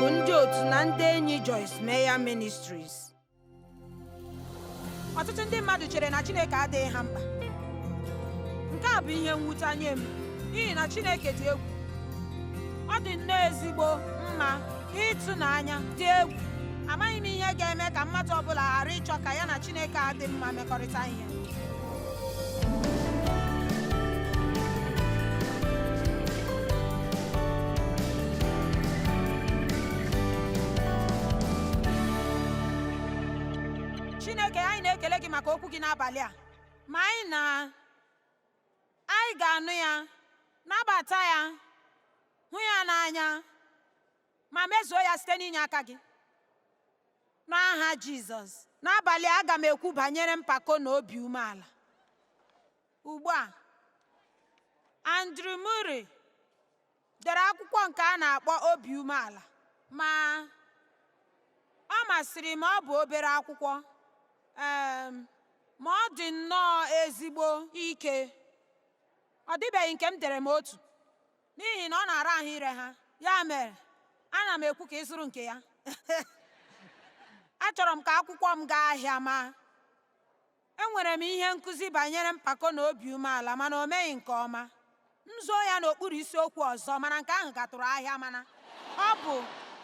bụ ndị otu na ndị enyi Joyce Meyer Ministries. Ọtụtụ ndị mmadụ chere na Chineke adịghị ha mkpa. Nke a bụ ihe mwute nye m n'ihi na Chineke dị egwu. Ọ dị nnọọ ezigbo mma, ịtụnanya, dị egwu. Amaghị m ihe ga-eme ka mmadụ ọ bụla ghara ịchọ ka ya na Chineke a dị mma mekọrịta ihe. Chineke, anyị na-ekele gị maka okwu gị n'abalị a, ma anyị na anyị ga-anụ ya, nabata ya, hụ ya n'anya, ma mezuo ya site n'inye aka gị. N'aha Jizọs. N'abalị a, aga m ekwu banyere mpako na obi umeala. Ugbu a, Andrew Murray dere akwụkwọ nke a na-akpọ Obi Umeala, ma ọ masịrị m. Ọ bụ obere akwụkwọ, ma ọ dị nnọọ ezigbo ike. Ọ dịbeghị nke m dere m otu, n'ihi na ọ na-ara ahụ ire ha. Ya mere, ana m ekwu ka ị zụrụ nke ya. Achọrọ m ka akwụkwọ m gaa ahịa, ma enwere m ihe nkụzi banyere mpako na obi umeala, mana o meghị nke ọma. M zoo ya n'okpuru isiokwu ọzọ, mana nke ahụ gatụrụ ahịa. Mana ọ bụ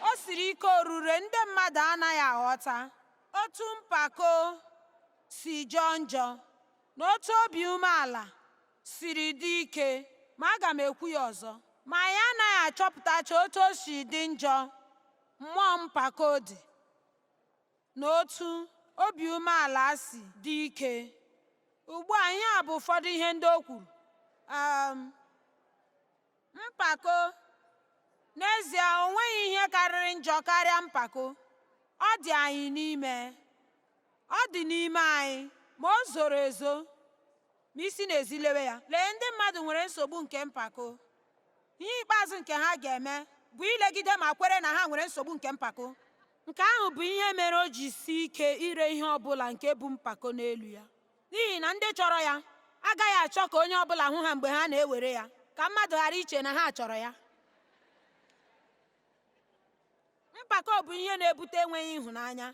o siri ike orure, ndị mmadụ anaghị aghọta otu mpako si jọọ njọ na otu obi umeala siri dị ike. Ma aga m ekwu ya ọzọ, ma anyị anaghị achọpụtacha otu o si dị njọ mmụọ mpako dị na otu obi umeala si dị ike. Ugbu a, ihe a bụ ụfọdụ ihe ndị o kwuru. Mpako, n'ezie, o nweghị ihe karịrị njọ karịa mpako. Ọ dị anyị n'ime. Ọ dị n'ime anyị, ma o zoro ezo ma isi n'ezi lewe ya. Lee, ndị mmadụ nwere nsogbu nke mpako. Ihe ikpeazụ nke ha ga-eme bụ ilegide ma kwere na ha nwere nsogbu nke mpako. Nke ahụ bụ ihe mere o ji sie ike ire ihe ọ bụla nke bụ mpako n'elu ya. N'ihi na ndị chọrọ ya agaghị achọ ka onye ọbụla hụ ha mgbe ha na-ewere ya, ka mmadụ ghara iche na ha chọrọ ya. Mpako bụ ihe na-ebute enweghị ịhụnanya.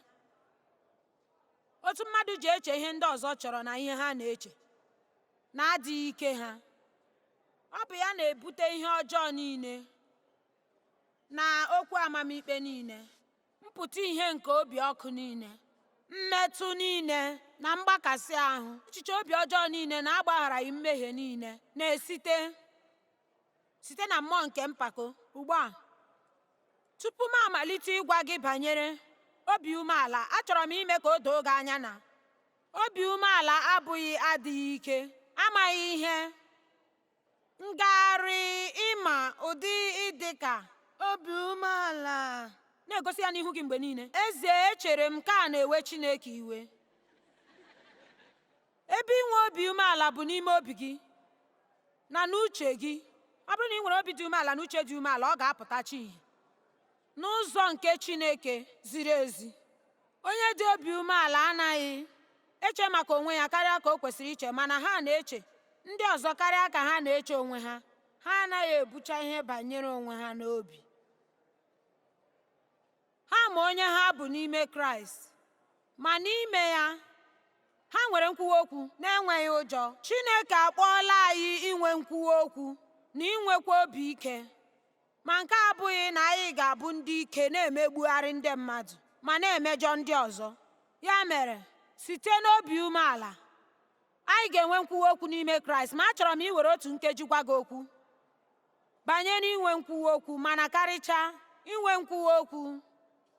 Otu mmadụ ji eche ihe ndị ọzọ chọrọ na ihe ha na-eche na-adịghị ike ha. Ọ bụ ya na-ebute ihe ọjọọ niile na okwu amamikpe niile, mpụta ihe nke obi ọkụ niile, mmetụ niile na mgbakasị ahụ, echiche obi ọjọọ niile na agbagharaghị mmehie niile na-esite site na mmụọ nke mpako. Ugbu a, tupu m amalite ịgwa gị banyere obi umeala, achọrọ m ime ka o doo gị anya na obi umeala abụghị adịghị ike, amaghị ihe, ngagharị ịma ụdị ịdị ka Obi umeala. Na-egosi ya n'ihu gị mgbe niile. Ezie, echere m nke a na-ewe Chineke iwe. Ebe inwe obi umeala bụ n'ime obi gị na n'uche gị. Ọ bụrụ na ị nwere obi dị umeala na uche dị umeala, ọ ga-apụtacha ìhè n'ụzọ nke Chineke ziri ezi. Onye dị obi umeala anaghị eche maka onwe ya karịa ka o kwesịrị iche, mana ha na-eche ndị ọzọ karịa ka ha na-eche onwe ha. Ha anaghị ebucha ihe banyere onwe ha n'obi. Ha ma onye ha bụ n'ime Kraịst, ma n'ime ya ha nwere nkwuwa okwu na-enweghị ụjọ. Chineke akpọọla anyị inwe nkwuwa okwu na inwekwa obi ike. Ma nke a abụghị na anyị ga-abụ ndị ike na-emegbugharị ndị mmadụ ma na-emejọ ndị ọzọ. Ya mere, site n'obi umeala, anyị ga-enwe nkwuwa okwu n'ime Kraịst. Ma achọrọ m iwere otu nkeji gwa gị okwu banyere inwe nkwuwa okwu, mana karịchaa inwe nkwuwa okwu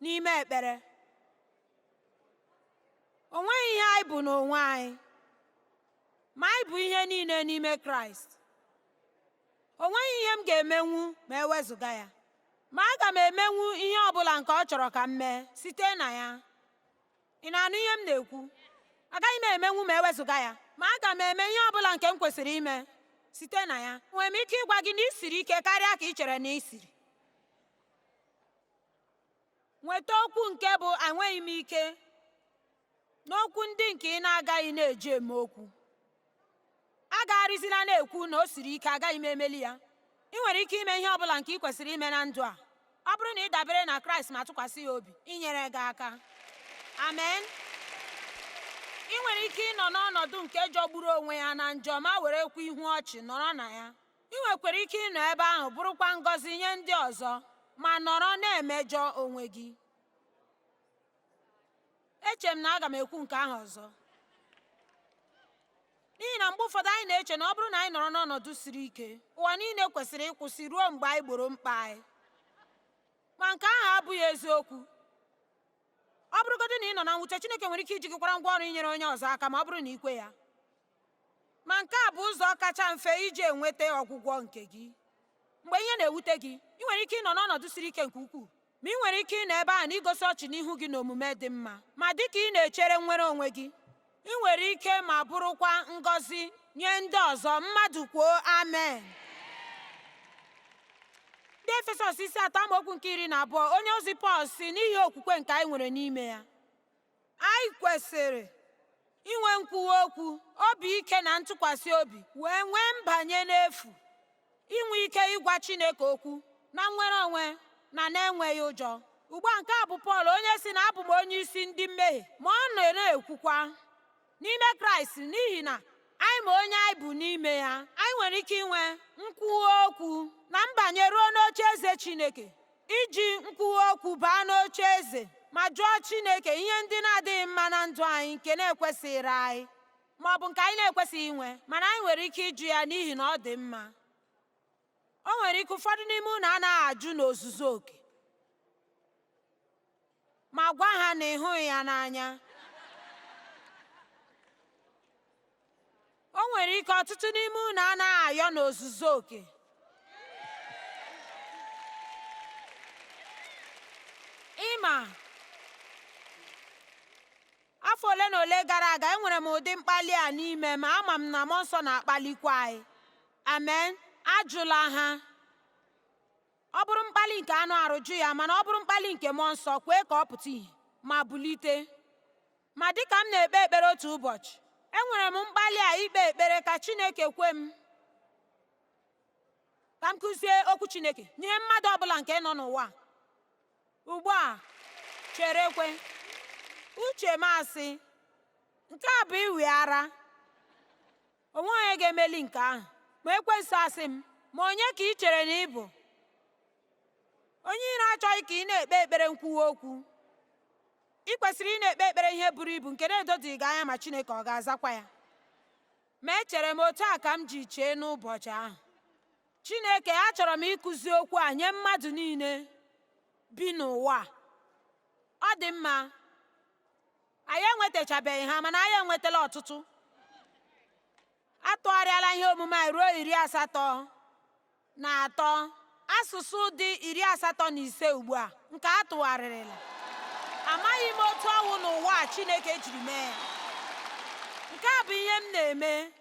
n'ime ekpere. O nweghị ihe anyị bụ n'onwe anyị, ma anyị bụ ihe niile n'ime Kraịst. O nweghị ihe m ga-emenwu ma ewezụga ya, ma aga m emenwu ihe ọ bụla nke ọ chọrọ ka m mee site na ya. Ị na-anụ ihe m na-ekwu? Agaghị m emenwu ma ewezụga ya, ma aga m eme ihe ọ bụla nke m kwesịrị ime site na ya. Enwere m ike ịgwa gị na ị siri ike karịa ka ị chere na ị siri. Nweta okwu nke bụ "enweghị m ike" n'okwu ndị nke ị na-agaghị na-eji eme okwu. Agagharịzila na-ekwu na o siri ike, agaghị m emeli ya. Ị nwere ike ime ihe ọ bụla nke ị kwesịrị ime na ndụ a. Ọ bụrụ na ị dabere na Kraịst ma tụkwasị ya obi inyere gị aka. Amen. Ị nwere ike ịnọ n'ọnọdụ nke jọgburu onwe ya na njọ ma werekwa ihu ọchị nọrọ na ya. Ị nwekwara ike ịnọ ebe ahụ bụrụkwa ngọzi nye ndị ọzọ ma nọrọ na-emejọ onwe gị. Eche m na aga m ekwu nke ahụ ọzọ. N'ihi na mgbe ụfọdụ anyị na-eche na ọ bụrụ na anyị nọrọ n'ọnọdụ siri ike, ụwa niile kwesịrị ịkwụsị ruo mgbe anyị gboro mkpa anyị. Ma nke ahụ abụghị eziokwu. Ọ bụrụgodị na ị nọ na mwute, Chineke nwere ike iji gị kwara ngwa ọrụ inyere onye ọzọ aka ma ọ bụrụ na i kwe ya. Ma nke a bụ ụzọ kacha mfe iji enweta ọgwụgwọ nke gị. Mgbe ihe na-ewute gị, ị nwere ike ịnọ n'ọnọdụ siri ike nke ukwuu, ma ị nwere ike ịnọ ebe ahụ na igosi ọchị n'ihu gị na omume dị mma. Ma dị ka ị na-echere nnwere onwe gị, ị nwere ike ma bụrụkwa ngọzi nye ndị ọzọ. Mmadụ kwuo amen. Ndị Efesọs isi 3 amaokwu nke 12, onye ozi Pọl sị, n'ihi okwukwe nke anyị nwere n'ime ya, anyị kwesịrị inwe nkwuwa okwu, obi ike na ntụkwasị obi, wee nwee mbanye n'efu, inwe ike ịgwa Chineke okwu na nnwere onwe na na-enweghị ụjọ. Ugbu a nke a bụ Pọl onye sị na abụ m onye isi ndị mmehie, ma ọ nọ na-ekwukwa n'ime Kraịst, n'ihi na anyị ma onye anyị bụ n'ime ya, anyị nwere ike inwe nkwuwa okwu na mbanye ruo n'oche eze Chineke, iji nkwuwa okwu baa n'oche eze ma jụọ Chineke ihe ndị na-adịghị mma na ndụ anyị nke na-ekwesịghịrị anyị ma ọ bụ nke anyị na-ekwesịghị inwe, mana anyị nwere ike ịjụ ya n'ihi na ọ dị mma. O nwere ike ụfọdụ n'ime unu anaghị ajụ n'ozuzu oke, ma gwa ha na ị hụghị ya n'anya. O nwere ike ọtụtụ n'ime unu anaghị ayọ n'ozuzu oke. Ịma, afọ ole na ole gara aga enwere m ụdị mkpali a n'ime ma ama m na Mmụọ Nsọ na-akpalikwa anyị. Amen. Ajụla ha. Ọ bụrụ mkpali nke anụ arụ, jụ ya, mana ọ bụrụ mkpali nke Mmụọ Nsọ, kwee ka ọ pụta ìhè ma bulite. Ma dịka m na-ekpe ekpere otu ụbọchị, enwere m mkpali a ikpe ekpere ka Chineke kwe m ka m kụzie okwu Chineke nye mmadụ ọbụla nke nọ n'ụwa. Ugbu a, cherekwe. Uche m asị, nke a bụ ịwị ara. O nweghị onye ga-emeli nke ahụ. Ma ekwensu asị m, ma onye ka ị chere na ị bụ? Onye iro achọghị ka ị na-ekpe ekpere nkwuwa okwu. Ị kwesịrị ị na-ekpe ekpere ihe buru ibu nke na-edodịghị gị anya ma Chineke ọ ga-azakwa ya. Ma echere m otu a ka m ji chee n'ụbọchị ahụ. Chineke, achọrọ m ịkụzi okwu a nye mmadụ niile bi n'ụwa. Ọ dị mma. Anyị enwetachabeghị ha, mana anyị enwetala ọtụtụ. Atụgharịala ihe omume anyị ruo 83 asụsụ dị 85 ugbu a nke a tụgharịrịla. Amaghị m otu ọnwụ n'ụwa a Chineke jiri mee ya. Nke a bụ ihe m na-eme.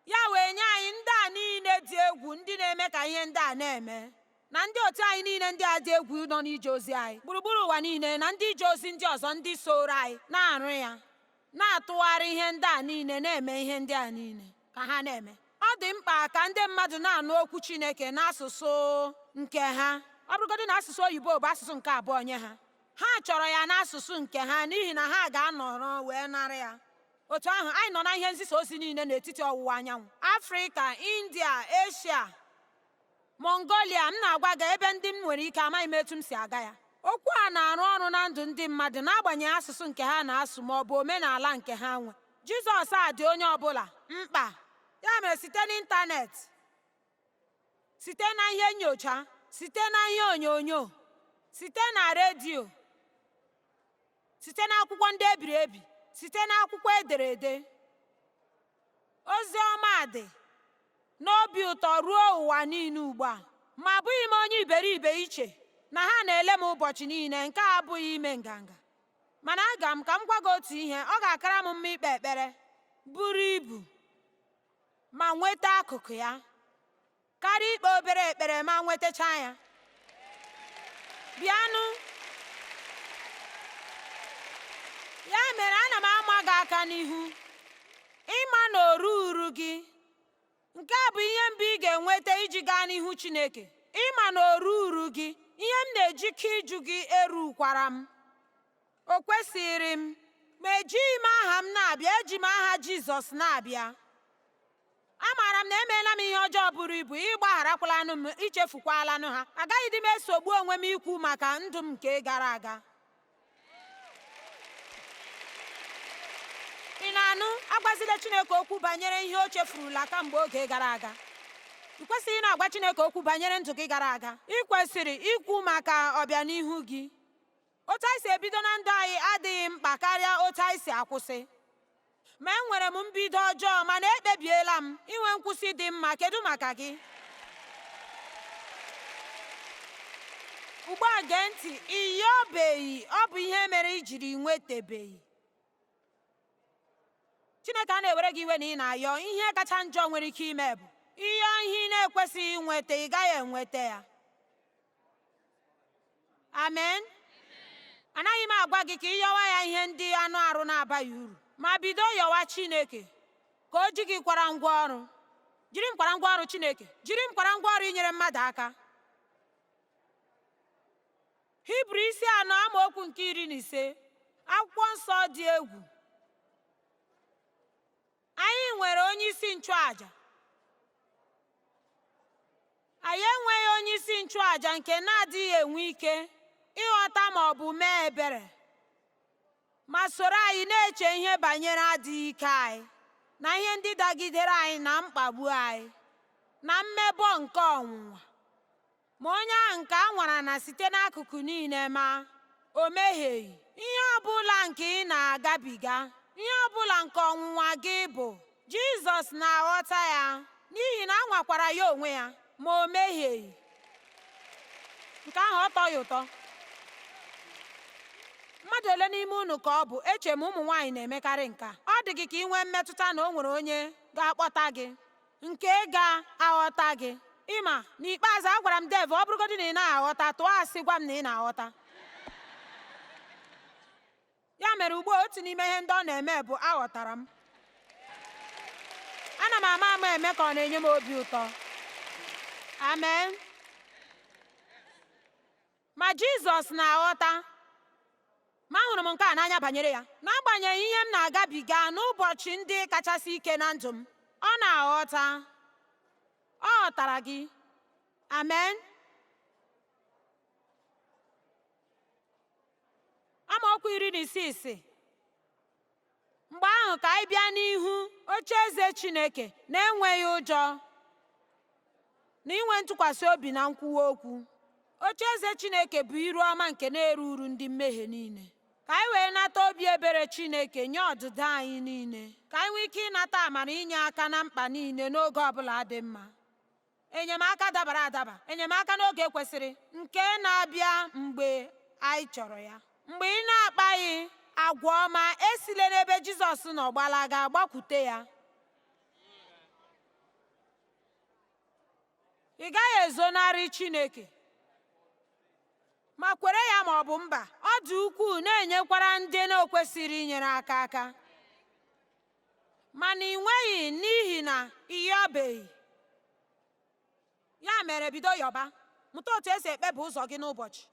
Ya wee nye anyị ndị a niile dị egwu ndị na-eme ka ihe ndị a na-eme, na ndị otu anyị niile ndị a dị egwu nọ n'ije ozi anyị gburugburu ụwa niile, na ndị ije ozi ndị ọzọ ndị soro anyị na-arụ ya, na-atụgharị ihe ndị a niile, na-eme ihe ndị a niile ka ha na-eme. Ọ dị mkpa ka ndị mmadụ na-anụ okwu Chineke n'asụsụ nke ha. Ọ bụrụgodị na asụsụ oyibo bụ asụsụ nke abụọ nye ha, ha chọrọ ya n'asụsụ nke ha n'ihi na ha ga-anọrọ wee nara ya. Otu ahụ anyị nọ na ihe nzisa ozi niile n'etiti ọwụwa anyanwụ, Afrịka, India, Eshia, Mongolia. M na-agwa gị ebe ndị m nwere ike amaghị m etu m si aga ya. Okwu a na-arụ ọrụ na ndụ ndị mmadụ n'agbanyeghị asụsụ nke ha na-asụ ma ọ bụ omenala nke ha nwe. Jizọs a dị onye ọbụla mkpa. Ya mere site n'ịntanetị, site na ihe nyocha, site na ihe onyonyo, site na redio, site n'akwụkwọ ndị ebiri ebi, site n'akwụkwọ ederede, ozi ọma dị n'obi ụtọ ruo ụwa niile ugbu a. Ma abụghị m onye iberibe iche na ha na-ele m ụbọchị niile. Nke a abụghị ime nganga. Mana aga m ka m gwa gị otu ihe, ọ ga-akara m mma ikpe ekpere buru ibu ma nweta akụkụ ya karịa ikpe obere ekpere ma nwetacha ya. Bịanụ. Ya mere ana m ama gị aka n'ihu ịma na o ruuru gị. Nke a bụ ihe mbụ ị ga-enweta iji gaa n'ihu Chineke. Ị ma na o ruuru gị, ihe m na-ejike ịjụ gị erukwara m. O kwesịrị m, ma ejighị m aha m na-abịa, eji m aha Jizọs na-abịa. Amaara m na emeela m ihe ọjọọ buru ibu, ị gbagharakwalanụ m, ichefukwalanụ ha. Agaghịdị m esogbu onwe m ikwu maka ndụ m nke gara aga. Ị na-anụ? Agwazila Chineke okwu banyere ihe o chefurula kamgbe oge gara aga. Ị kwesịghị na-agwa Chineke okwu banyere ndụ gị gara aga. Ị kwesịrị ikwu maka ọbịanihu gị. Otu anyị si ebido na ndụ anyị adịghị mkpa karịa otu anyị si akwụsị. Ma enwere m mbido ọjọọ, mana ekpebiela m inwe nkwụsị dị mma. Kedu maka gị? Ugbu a gee ntị, ị yọbeghị, ọ bụ ihe mere i jiri nwetabeghị. Chineke a na-ewere gị iwe na ị na-ayọ. Ihe kacha njọ nwere ike ime bụ ịyọ ihe ị na-ekwesịghị inweta, ị gaghị enweta ya. Amen. Anaghị m agwa gị ka ị yọwa ya ihe ndị anụ arụ na-abaghị uru, ma bido yọwa Chineke ka o ji gị kwara ngwa ọrụ. Jiri m kwara ngwa ọrụ Chineke. Jiri m kwara ngwa ọrụ inyere mmadụ aka. Hibru isi 4 amaokwu nke 15. Akwụkwọ nsọ dị egwu. Anyị nwere onye isi nchụaja. Anyị enweghị onye isi nchụaja nke na-adịghị enwe ike ịghọta ma ọ bụ mee ebere, ma soro anyị na-eche ihe banyere adịghị ike anyị na ihe ndị dagidere anyị na mkpagbu anyị na mmebọ nke ọnwụnwa. Ma onye ahụ nke a nwara na site n'akụkụ niile ma o mehieghị. Ihe ọ bụla nke ị na-agabiga, ihe ọ bụla nke ọnwụnwa gị bụ, Jizọs na-aghọta ya, n'ihi na a nwakwara ya onwe ya, ma o mehieghị. Nke ahụ ọ tọghị ụtọ? Mmadụ ole n'ime unu ka ọ bụ? Eche m ụmụ nwaanyị na-emekarị nke a. Ọ dị gị ka ị nwee mmetụta na o nwere onye ga-akpọta gị, nke ga-aghọta gị. Ịma, n'ikpeazụ agwara m Dev, ọ bụrụgodị na ị naghị aghọta, tụọ asị gwa m na ị na-aghọta. Ya mere ugbu a otu n'ime ihe ndị ọ na-eme bụ aghọtara m. Ana m ama ama eme ka ọ na-enye m obi ụtọ. Amen. Ma Jizọs na-aghọta. Ma ahụrụ m nke a n'anya banyere ya. N'agbanyeghị ihe m na-agabiga n'ụbọchị ndị kachasị ike na ndụ m, ọ na-aghọta. Ọ ghọtara gị. Amen. Amaokwu 16 sị, mgbe ahụ ka anyị bịa n'ihu ocheeze Chineke na-enweghị ụjọ na inwe ntụkwasị obi na nkwuwa okwu. Ocheeze Chineke bụ iru ọma nke na-eru uru ndị mmehie niile. Ka anyị wee nata obi ebere Chineke nye ọdịda anyị niile, ka anyị nwee ike ịnata amara inye aka na mkpa niile n'oge ọbụla dị mma. Enyemaka dabara adaba, enyemaka n'oge kwesịrị, nke na-abịa mgbe anyị chọrọ ya. Mgbe ị na-akpaghị agwa ọma, esila n'ebe Jizọs nọ gbalaga, gbakwute ya. Ị gaghị ezonarị Chineke, ma kwere ya ma ọ bụ mba. Ọ dị ukwuu na-enyekwara ndị na-ekwesịrị inyere aka aka. Mana ị nweghị n'ihi na ị yọbeghị. Ya mere bido yọba. Mụta otu esi ekpeba ụzọ gị n'ụbọchị.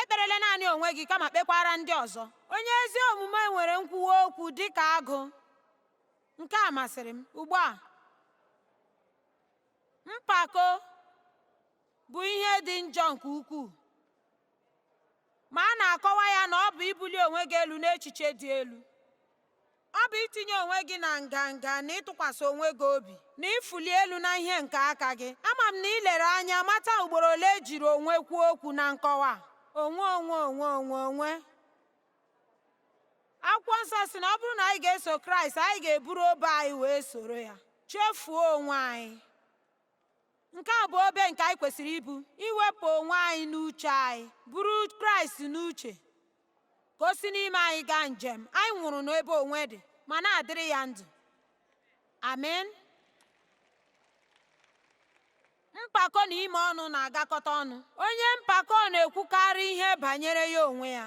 Ekperela naanị onwe gị kama kpekwara ndị ọzọ. Onye ezi omume nwere nkwuwa okwu dị ka agụ. Nke a masịrị m. Ugbu a, mpako bụ ihe dị njọ nke ukwuu. Ma a na-akọwa ya na ọ bụ ibuli onwe gị elu n'echiche dị elu. Ọ bụ itinye onwe gị na nganga na ịtụkwasị onwe gị obi na ịfụli elu na ihe nke aka gị. Ama m na ị lere anya mata ugboro ole e jiri onwe kwuo okwu na nkọwa a. Onwe onwe onwe onwe onwe. Akwụkwọ nsọ sị na ọ bụrụ na anyị ga-eso Kraịst, anyị ga-eburu obe anyị wee soro ya. Chefuo onwe anyị. Nke a bụ obe nke anyị kwesịrị ibu, iwepụ onwe anyị n'uche anyị, buru Kraịst n'uche, ka o si n'ime anyị gaa njem. Anyị nwụrụ n'ebe onwe dị, ma na-adịrị ya ndụ. Amen. Mpako na ime ọnụ na-agakọta ọnụ. Onye mpako na-ekwukarị ihe banyere ya onwe ya.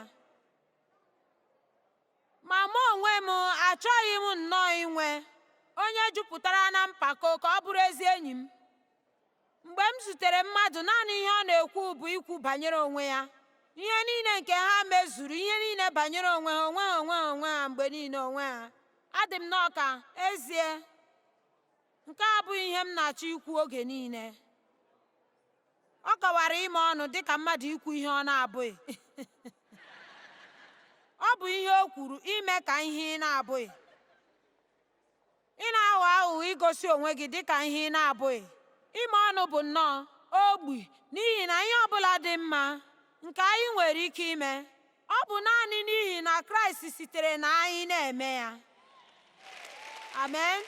Ma mụ onwe m achọghị m nnọọ inwe onye jupụtara na mpako ka ọ bụrụ ezi enyi m. Mgbe m zutere mmadụ, naanị ihe ọ na-ekwu bụ ikwu banyere onwe ya, ihe niile nke ha mezuru, ihe niile banyere onwe ha, onwe ha, onwe ha, onwe ha, mgbe niile onwe ha. Adị m nnọọ ka, ezie, nke a abụghị ihe m na-achọ ikwu oge niile. Ọ kọwara ime ọnụ dị ka mmadụ ikwu ihe ọ na-abụghị. Ọ bụ ihe o kwuru, ime ka ihe ị na-abụghị. Ị na-aghọ aghụghọ igosi onwe gị dị ka ihe ị na-abụghị. Ime ọnụ bụ nnọọ ogbi n'ihi na ihe ọ bụla dị mma nke anyị nwere ike ime, ọ bụ naanị n'ihi na Kraịst sitere na anyị na-eme ya. Amen.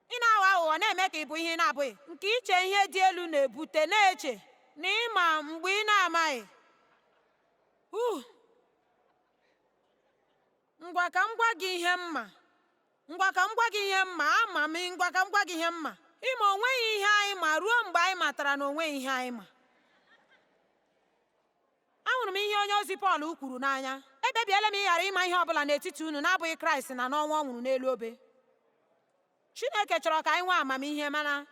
Ị na-aghọ aghụghọ na-eme ka ị bụ ihe ị na-abụghị, nke iche ihe dị elu na-ebute, na-eche na ị ma mgbe ị na-amaghị. Uh! Ngwa ka m gwa gị ihe m ma. Ngwa ka m gwa gị ihe m ma. Ama m ngwa ka m gwa gị ihe m ma. Ị ma o nweghị ihe anyị ma ruo mgbe anyị matara na o nweghị ihe anyị ma. Ahụrụ m ihe onye ozi Pọl kwuru n'anya. Ekpebiela m ịghara ịma ihe ọ bụla n'etiti unu na-abụghị Kraịst na n'ọnwụ ọ nwụrụ n'elu obe. Chineke chọrọ ka anyị nwee amamihe, mana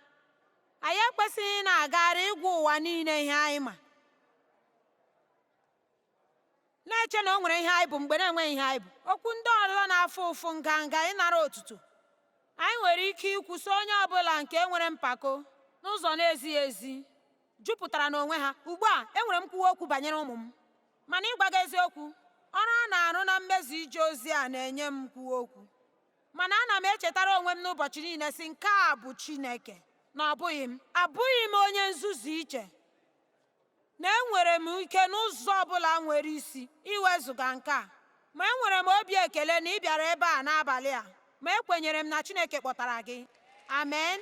anyị ekwesịghị ịna-agagharị ịgwa ụwa niile ihe anyị ma, na-eche na o nwere ihe anyị bụ mgbe na-enweghị ihe anyị bụ. Okwu ndị ọzọ na-afụ ụfụ, nganga, ịnara otuto. Anyị nwere ike ikwu sị onye ọ bụla nke nwere mpako n'ụzọ na-ezighị ezi jupụtara n'onwe ha. Ugbu a, enwere m nkwuwa okwu banyere ụmụ m. Mana ịgwa gị eziokwu, ọrụ a na-arụ na mmezu ije ozi a na-enye m nkwuwa okwu. Mana ana m echetara onwe m n'ụbọchị niile sị, nke a bụ Chineke, na ọ bụghị m. Abụghị m onye nzuzu iche na enwere m ike n'ụzọ ọ bụla nwere isi iwezụga nke a. Ma enwere m obi ekele na ị bịara ebe a n'abalị a, ma ekwenyere m na Chineke kpọtara gị. Amen.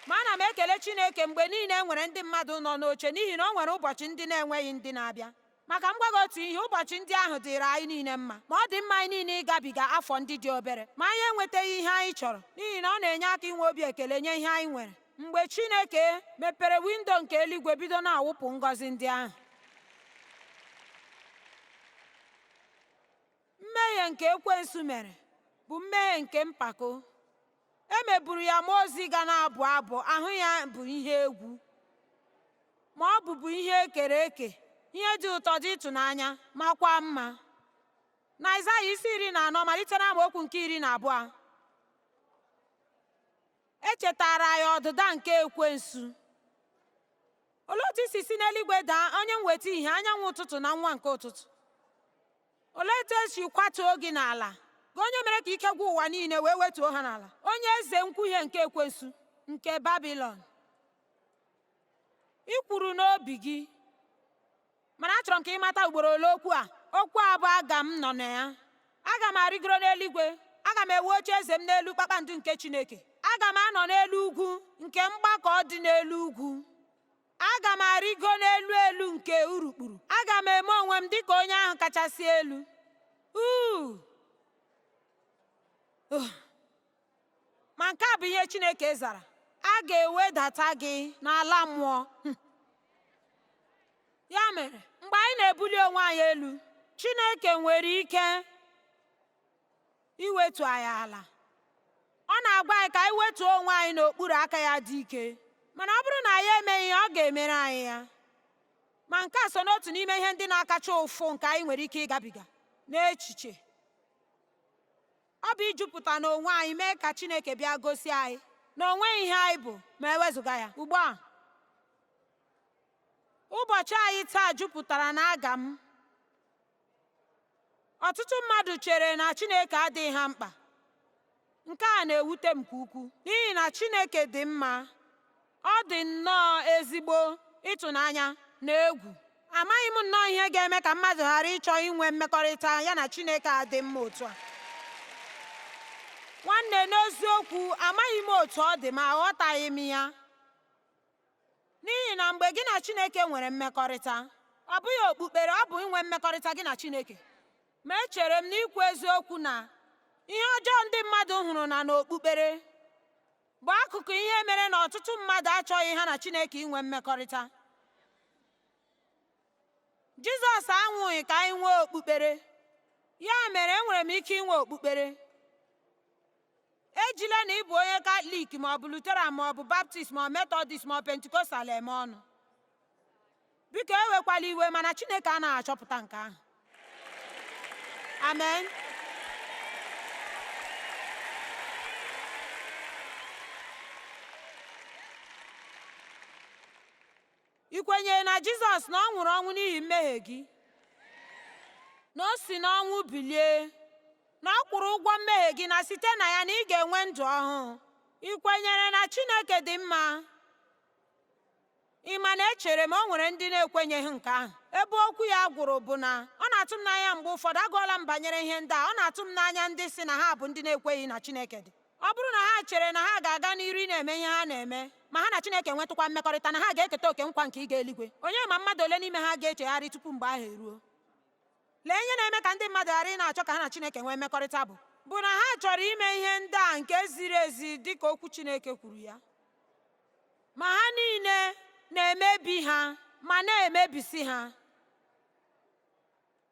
Ma ana m ekele Chineke mgbe niile e nwere ndị mmadụ nọ n'oche n'ihi na o nwere ụbọchị ndị na-enweghị ndị na-abịa. Ma ka m gwa gị otu ihe, ụbọchị ndị ahụ dịịrị anyị niile mma. Ma ọ dị mma anyị niile ịgabiga afọ ndị dị obere, ma anyị enwetaghị ihe anyị chọrọ, n'ihi na ọ na-enye aka inwe obi ekele nye ihe anyị nwere. Mgbe Chineke mepere windo nke eluigwe bido na-awụpụ ngọzi ndị ahụ. Mmehie nke ekwensu mere bụ mmehie nke mpako. E meburu ya mmụọ ozi ga na-abụ abụ, ahụ ya bụ ihe egwu, ma ọ bụbu ihe e kere eke, ihe dị ụtọ dị ịtụnanya, makwa mma. Na Aịzaya isi 14 malite n'amaokwu nke 12, e chetara ya ọdịda nke ekwensu. Olee otu i si si n'eluigwe daa, onye mweta ihe, anyanwụ ụtụtụ na nwa nke ụtụtụ? Olee etu e si kwatuo gị n'ala, gị onye mere ka ike gwụ ụwa niile wee wetuo ha n'ala, onye eze nkwuhie nke ekwensu nke Babilọn? I kwuru n'obi gị, mana achọrọ m ka ị mata ugboro ole okwu a, okwu a bụ aga m nọ na ya. Aga m arịgoro n'eluigwe, aga m ewu oche eze m n'elu kpakpando nke Chineke. Aga m anọ n'elu ugwu nke mgbakọ dị n'elu ugwu. Aga m arịgo n'elu elu nke urukpuru. Aga m eme onwe m dịka onye ahụ kachasị elu. Uu! Ma nke a bụ ihe Chineke zara. A ga-ewedata gị n'ala mmụọ. Ya mere, mgbe anyị na-ebuli onwe anyị elu, Chineke nwere ike iwetu anyị ala. Ọ na-agwa anyị ka anyị wetuo onwe anyị n'okpuru aka ya dị ike. Mana ọ bụrụ na anyị emeghị ya, ọ ga-emere anyị ya. Ma nke a so n'otu n'ime ihe ndị na-akacha ụfụ nke anyị nwere ike ịgabiga n'echiche. Ọ bụ ijupụta n'onwe anyị mee ka Chineke bịa gosi anyị na o nweghị ihe anyị bụ ma e wezụga ya. Ugbu a, ụbọchị anyị taa jupụtara na aga m. Ọtụtụ mmadụ chere na Chineke adịghị ha mkpa. Nke a na-ewute m nke ukwuu n'ihi na Chineke dị mma. Ọ dị nnọọ ezigbo ịtụnanya na egwu. Amaghị m nnọọ ihe ga-eme ka mmadụ ghara ịchọ inwe mmekọrịta ya na Chineke a dị mma otu a. Nwanne, n'eziokwu, amaghị m otu ọ dị ma aghọtaghị m ya. N'ihi na mgbe gị na Chineke nwere mmekọrịta, ọ bụghị okpukpere, ọ bụ inwe mmekọrịta gị na Chineke. Ma echere m n'ikwu eziokwu na ihe ọjọọ ndị mmadụ hụrụ na n'okpukpere bụ akụkụ ihe mere na ọtụtụ mmadụ achọghị ha na Chineke inwe mmekọrịta. Jizọs anwụghị ka anyị nwee okpukpere. Ya mere enwere m ike inwe okpukpere. Ejila na ị bụ onye Katọlik ma ọ bụ Lutheran ma ọ bụ Baptist ma ọ Metọdist ma ọ Pentikọstal eme ọnụ. Biko ewekwala iwe, mana Chineke anaghị achọpụta nke ahụ. Amen. Ị kwenyere na Jizọs na ọ nwụrụ ọnwụ n'ihi mmehie gị, na o si n'ọnwụ bilie, na ọ kwụrụ ụgwọ mmehie gị, na site na ya na ị ga-enwe ndụ ọhụụ? Ị kwenyere na Chineke dị mma? Ị ma na echere m o nwere ndị na-ekwenyeghị nke ahụ. Ebe okwu ya gwụrụ bụ na ọ na-atụ m n'anya mgbe ụfọdụ agụọla m banyere ihe ndị a, ọ na-atụ m n'anya ndị sị na ha bụ ndị na-ekweghị na Chineke dị. Ọ bụrụ na ha chere na ha ga-aga n'iru na-eme ihe ha na-eme, ma ha na Chineke nwetụkwa mmekọrịta, na ha ga-eketa oke nkwa nke ịga eluigwe, onye ma mmadụ ole n'ime ha ga-echegharị tupu mgbe ahụ eruo. Lee, ihe na-eme ka ndị mmadụ ghara ị na-achọ ka ha na Chineke nwee mmekọrịta bụ na ha chọrọ ime ihe ndị a nke ziri ezi dị ka okwu Chineke kwuru ya, ma ha niile na-emebi ha ma na-emebisi ha.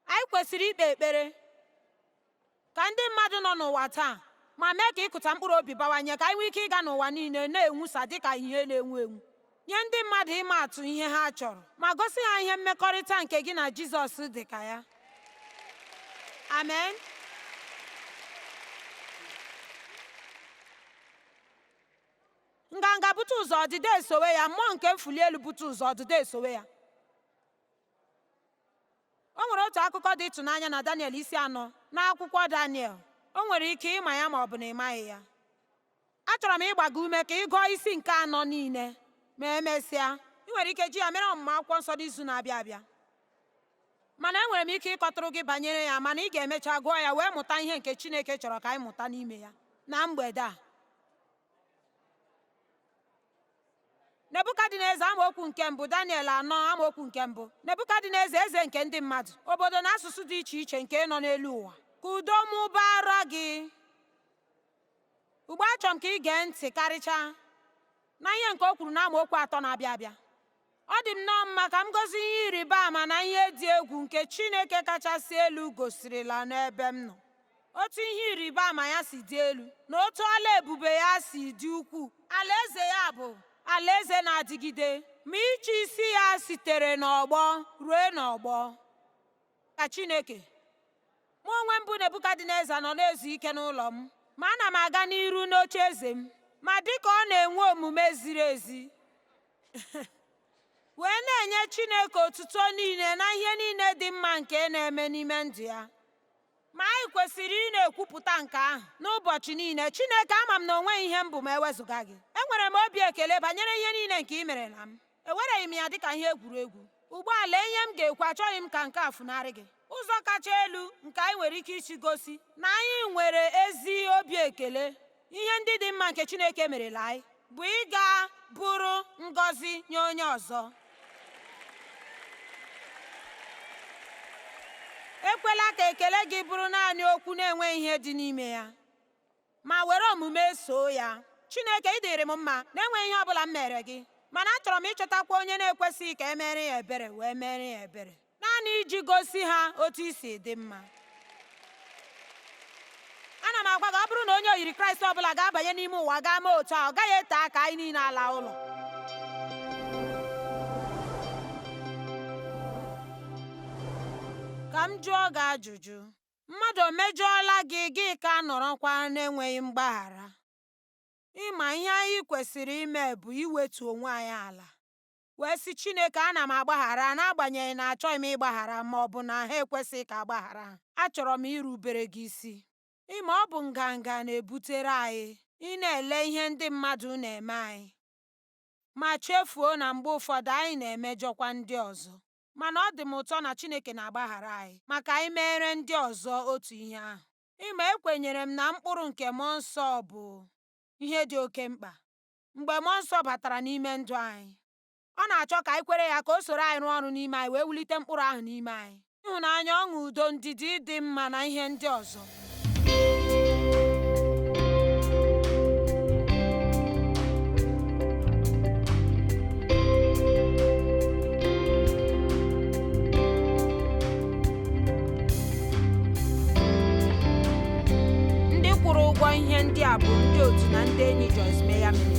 Anyị kwesịrị ikpe ekpere ka ndị mmadụ nọ n'ụwa taa ma mee ka ịkụta mkpụrụ obi bawanye, ka anyị nwee ike ịga n'ụwa niile na-enwusa dịka ihe na-enwu enwu, nye ndị mmadụ ịma atụ ihe ha chọrọ, ma gosi ha ihe mmekọrịta nke gị na Jizọs dị ka ya. Amen. Nganga bute ụzọ, ọdịda esowe ya. Mmụọ nke mfuli elu bute ụzọ, ọdịda esowe ya. O nwere otu akụkọ dị ịtụnanya na Daniel isi 4 n'akwụkwọ Daniel. O nwere ike ịma ya ma ọ bụ na ị maghị ya. Achọrọ m ịgba gị ume ka ị gụọ isi nke 4 niile ma emesịa. Ị nwere ike ji ya mere ọmụmụ akwụkwọ nsọ n'izu na-abịa abịa. Mana enwere m ike ịkọtụrụ gị banyere ya, mana ị ga-emecha gụọ ya wee mụta ihe nke Chineke chọrọ ka anyị mụta n'ime ya na mgbede a. Nebukadneza, amaokwu nke 1, Daniel 4, amaokwu nke 1. Nebukadneza, eze nke ndị mmadụ, obodo na asụsụ dị iche iche nke nọ n'elu ụwa, ka udo mụbara gị. Ugbu a achọrọ m ka ị gee ntị karịchaa na ihe nke o kwuru na amaokwu 3 na-abịa abịa. Ọ dị m nnọọ mma ka m gosi ihe ịrịba ama na ihe dị egwu nke Chineke kachasị elu gosirila n'ebe m nọ. Otu ihe ịrịba ama ya si dị elu na otu ọla ebube ya si dị ukwuu. Alaeze ya bụ alaeze na-adịgide, ma ịchị isi ya sitere n'ọgbọ ruo n'ọgbọ. Ka Chineke, mụ onwe m bụ Nebukadneza nọ na-ezu ike n'ụlọ m, ma ana m aga n'iru n'oche eze m, ma dịka ọ na-enwe omume ziri ezi, wee na-enye Chineke otuto niile na ihe niile dị mma nke na-eme n'ime ndụ ya. Ma anyị kwesịrị ị na-ekwupụta nke ahụ n'ụbọchị niile. Chineke, ama m na o nweghị ihe m bụ ma ewezụga gị. Enwere m obi ekele banyere ihe niile nke ị merela m. Ewereghị m ya dịka ihe egwuregwu. Ugbu a lee ihe m ga-ekwu, achọghị m ka nke a funarị gị. Ụzọ kacha elu nke anyị nwere ike isi gosi na anyị nwere ezi obi ekele ihe ndị dị mma nke Chineke merela anyị bụ ịga bụrụ ngọzi nye onye ọzọ. Ekwela ka ekele gị bụrụ naanị okwu na-enweghị ihe dị n'ime ya, ma were omume soo ya. Chineke, ị dịrị m mma na-enweghị ihe ọ bụla m mere gị, mana achọrọ m ịchọtakwa onye na-ekwesịghị ka e mere ya ebere wee mere ya ebere, naanị iji gosi ha otu i si dị mma. Ana m agwa gị, ọ bụrụ na onye oyiri Kraịst ọbụla ga-abanye n'ime ụwa gaa mee otu a, ọ gaghị ete aka anyị niile ala ụlọ. Ka m jụọ gị ajụjụ, mmadụ o mejọọla gị, gị ka nọrọkwa na-enweghị mgbaghara? Ịma ihe anyị kwesịrị ime bụ iwetu onwe anyị ala wee sị Chineke, ana m agbaghara n'agbanyeghị na achọghị m ịgbaghara ma ọ bụ na ha ekwesịghị ka agbaghara ha. Achọrọ m irubere gị isi. Ịma ọ bụ nganga na-ebutere anyị ị na-ele ihe ndị mmadụ na-eme anyị, ma chefuo na mgbe ụfọdụ anyị na-emejọkwa ndị ọzọ. Mana ọ dị m ụtọ na Chineke na-agbaghara anyị maka anyị mere ndị ọzọ otu ihe ahụ. Ịma ekwenyere m na mkpụrụ nke Mmụọ Nsọ bụ ihe dị oke mkpa. Mgbe Mmụọ Nsọ batara n'ime ndụ anyị, ọ na-achọ ka anyị kwere ya ka o soro anyị rụọ ọrụ n'ime anyị wee wulite mkpụrụ ahụ n'ime anyị. Ịhụnanya, ọṅụ, udo, ndidi, ịdị mma na ihe ndị ọzọ. ụgwọ ihe ndị a bụ ndị otu na ndị enyi Joyce Meyer Ministries.